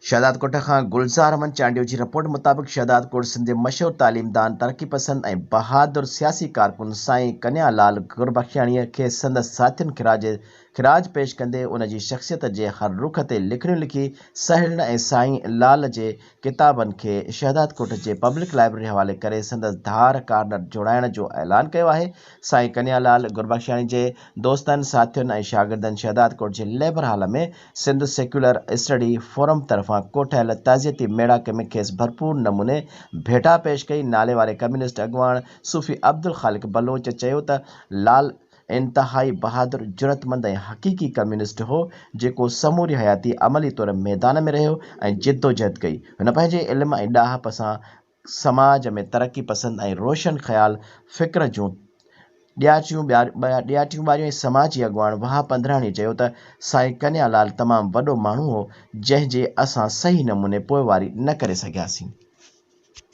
شهدادڪوٽ کان گلزار احمد چانڊيو جي رپورٽ مطابق شهدادڪوٽ سنڌ جي مشهور تعليمدان، ترقي پسند ۽ بهادر سياسي ڪارڪن سائين ڪنيا لال گربخشاڻيء کي سندس ساٿين خراج خراج پيش ڪندي ان جي شخصيت جي هر رخ تي لکڻيون لکي سهيڙڻ ۽ سائين لال جي ڪتابن کي شهدادڪوٽ جي پبلڪ لائبريري حوالي ڪري سندس ڌار ڪارنر جوڙائڻ جو اعلان ڪيو آهي. سائين ڪنيا لال گربخشاڻي جي دوستن، ساٿين ۽ شاگردن شهدادڪوٽ جي labour hall ۾ Sindh secular study forum طرفان ڪوٺايل تعزيتي ميڙاڪي ۾ کيس ڀرپور نموني ڀيٽا پيش ڪئي. ناليواري ڪميونسٽ اڳواڻ صوفي عبدالخالق بلوچ چيو ته لال انتهائي بهادر، جرئتمند ۽ حقيقي ڪميونسٽ هو، جيڪو سموري حياتي عملي طور ميدان ۾ رهيو ۽ جدوجهد ڪئي. هن پنهنجي علم ۽ ڏاهپ سان سماج ۾ ترقي پسند ۽ روشن خيال فڪر جون ڏياٽيون ٻاريون ۽ سماجي اڳواڻ وهاب پنڌراڻي چيو ته سائين ڪنيا لال تمام وڏو ماڻهو هو، جنهن جي اسان صحيح نموني پوئواري نه ڪري سگهياسين.